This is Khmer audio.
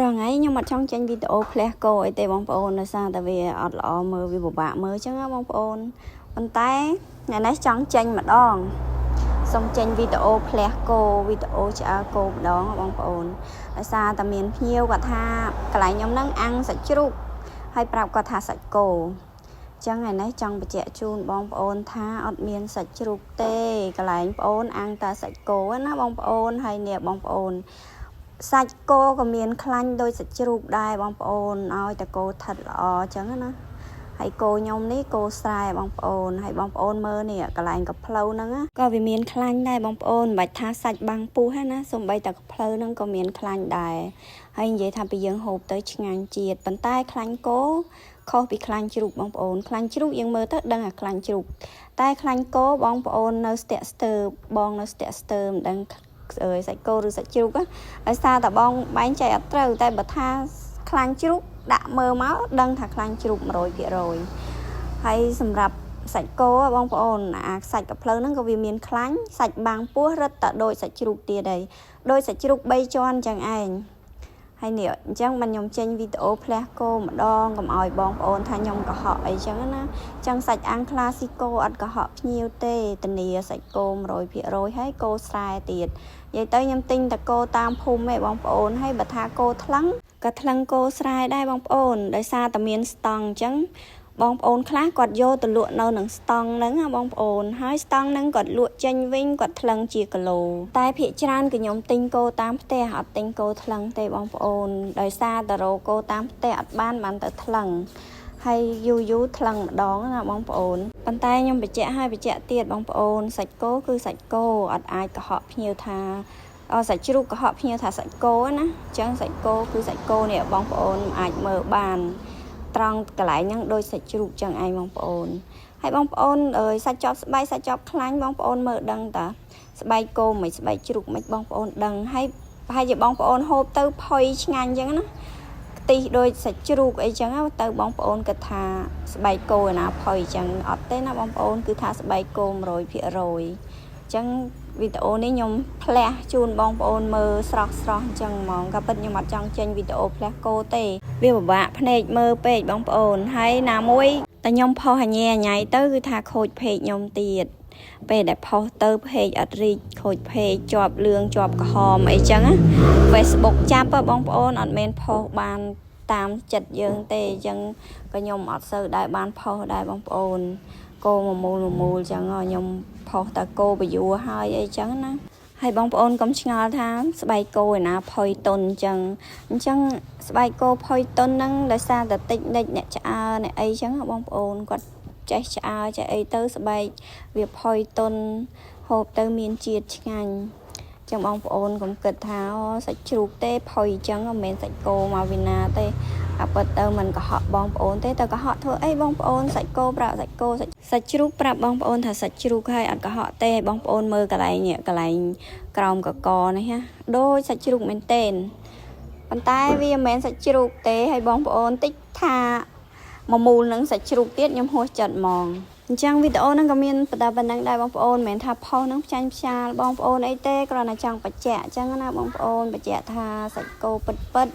រាល់ថ្ងៃខ្ញុំអត់ចង់ចេញវីដេអូផ្លះគោអីទេបងប្អូនដោយសារតែវាអត់ល្អមើលវាពិបាកមើលអញ្ចឹងណាបងប្អូនប៉ុន្តែថ្ងៃនេះចង់ចេញម្ដងសូមចេញវីដេអូផ្លះគោវីដេអូឆ្អើរគោម្ដងបងប្អូនដោយសារតែមានភ្ញៀវគាត់ថាកន្លែងខ្ញុំហ្នឹងអាំងសាច់ជ្រូកហើយប្រាប់គាត់ថាសាច់គោចឹងថ្ងៃនេះចង់បញ្ជាក់ជូនបងប្អូនថាអត់មានសាច់ជ្រូកទេកន្លែងប្អូនអាំងតែសាច់គោណាបងប្អូនហើយនេះបងប្អូន សាច់គោក៏មានខ្លាញ់ដូចសាច់ជ្រូកដែរបងប្អូនឲ្យតែគោថិតល្អអញ្ចឹងណាហើយគោខ្ញុំនេះគោស្រែបងប្អូនហើយបងប្អូនមើលនេះកន្លែងកផ្លូវហ្នឹងណាក៏វាមានខ្លាញ់ដែរបងប្អូនមិនបាច់ថាសាច់បាំងពោះទេណាសំបីតែកផ្លូវហ្នឹងក៏មានខ្លាញ់ដែរហើយនិយាយថាពីយើងហូបទៅឆ្ងាញ់ជាតិប៉ុន្តែខ្លាញ់គោខុសពីខ្លាញ់ជ្រូកបងប្អូនខ្លាញ់ជ្រូកយើងមើលទៅដឹងអាខ្លាញ់ជ្រូកតែខ្លាញ់គោបងប្អូននៅស្ទាក់ស្ទើរបងនៅស្ទាក់ស្ទើរមិនដឹងអើយសាច់គោឬសាច់ជ្រូកណា ដោយសារតែបងបែងចែកអត់ត្រូវតែបើថាខ្លាញ់ជ្រូកដាក់មើលមកដឹងថាខ្លាញ់ជ្រូក100%ហើយសម្រាប់សាច់គោបងប្អូនអាសាច់កាភ្លៅហ្នឹងក៏វាមានខ្លាញ់សាច់បាំងពោះរឹតតែដូចសាច់ជ្រូកទៀតហើយដូចសាច់ជ្រូក3ជាន់ចឹងឯងហើយនេះអញ្ចឹងបានខ្ញុំចេញវីដេអូផ្លះគោម្ដងកុំឲ្យបងប្អូនថាខ្ញុំកុហកអីចឹងណាចឹងសាច់អាំងក្លាស៊ីកូអត់កុហកភ្ញៀវទេធានាសាច់គោ100%ហើយគោស្រែទៀត និយាយទៅខ្ញុំទិញតកោតាមភូមិឯងបងប្អូនហើយបើថាគោថ្លឹងក៏ថ្លឹងគោស្រែដែរបងប្អូនដោយសារតែមានស្តង់អញ្ចឹងបងប្អូនខ្លះគាត់យកទៅលក់នៅនឹងស្តង់ហ្នឹងណាបងប្អូនហើយស្តង់ហ្នឹងគាត់លក់ចេញវិញគាត់ថ្លឹងជាគីឡូតែភាគច្រើនគឺខ្ញុំទិញគោតាមផ្ទះអត់ទិញគោថ្លឹងទេបងប្អូនដោយសារតែរកគោតាមផ្ទះអត់បានបានទៅថ្លឹងហើយយូរយូរថ្លឹងម្ដងណាបងប្អូនប៉ុន្តែខ្ញុំបញ្ជាក់ឲ្យបញ្ជាក់ទៀតបងប្អូនសាច់គោគឺសាច់គោអត់អាចកុហកភ្ញៀវថាអសាច់ជ្រូកកុហកភ្ញៀវថាសាច់គោណាអញ្ចឹងសាច់គោគឺសាច់គោនេះបងប្អូនអាចមើលបាន ត្រង់កន្លែងហ្នឹងដូចសាច់ជ្រូកចឹងឯងបងប្អូនហើយបងប្អូនអើយសាច់ចប់ស្បែកសាច់ចប់ខ្លាញ់បងប្អូនមើលដឹងតាស្បែកគោមិនស្បែកជ្រូកមិនបងប្អូនដឹងហើយប្រហែលជាបងប្អូនហូបទៅផុយឆ្ងាញ់ចឹងណាខ្ទិះដូចសាច់ជ្រូកអីចឹងទៅបងប្អូនគិតថាស្បែកគោឯណាផុយចឹងអត់ទេណាបងប្អូនគឺថាស្បែកគោ100%អញ្ចឹងវីដេអូនេះខ្ញុំផ្លះជូនបងប្អូនមើលស្រស់ស្រស់អញ្ចឹងហ្មងក៏ពិតខ្ញុំអត់ចង់ចេញវីដេអូផ្លះគោទេវាពិបាកភ្នែកមើលពេកបងប្អូនហើយណាមួយតែខ្ញុំផុសអញញ៉ៃទៅគឺថាខូច page ខ្ញុំទៀតពេលដែលផុសទៅ page អត់រីកខូច page ជាប់លឿងជាប់ក្រហមអីចឹងណា Facebook ចាប់ហ៎បងប្អូនអត់មែនផុសបានតាមចិត្តយើងទេអញ្ចឹងក៏ខ្ញុំអត់សូវដែរបានផុសដែរបងប្អូនគោមួយមូលមួយមូលអញ្ចឹងខ្ញុំផុសតែគោបយួរហើយអីចឹងណាហើយបងប្អូនកុំឆ្ងល់ថាស្បែកគោឯណាផុយតុនអញ្ចឹងអញ្ចឹងស្បែកគោផុយតុនហ្នឹងដោយសារតែតិចនិចអ្នកឆ្អើរអ្នកអីចឹងបងប្អូនគាត់ចេះឆ្អើរចេះអីទៅស្បែកវាផុយតុនហូបទៅមានជាតិឆ្ងាញ់ចឹងបងប្អូនកុំគិតថាអូសាច់ជ្រូកទេផុយអញ្ចឹងមិនមែនសាច់គោមកវិណាទេអាពិតទៅមិនកុហកបងប្អូនទេទៅកុហកធ្វើអីបងប្អូនសាច់គោប្រាប់សាច់គោសាច់សាច់ជ្រូកប្រាប់បងប្អូនថាសាច់ជ្រូកហើយអត់កុហកទេបងប្អូនមើលកន្លែងនេះកន្លែងក្រោមកកនេះណាដូចសាច់ជ្រូកមែនទែនប៉ុន្តែវាមិនមែនសាច់ជ្រូកទេហើយបងប្អូនតិចថាមួយមូលនឹងសាច់ជ្រូកទៀតខ្ញុំហួសចិត្តហ្មងអញ្ចឹងវីដេអូហ្នឹងក៏មានបដាប៉ុណ្ណឹងដែរបងប្អូនមិនមែនថាផុសហ្នឹងផ្ចាញ់ផ្ចាលបងប្អូនអីទេគ្រាន់តែចង់បញ្ជាក់អញ្ចឹងណាបងប្អូនបញ្ជាក់ថាសាច់គោពិតពិត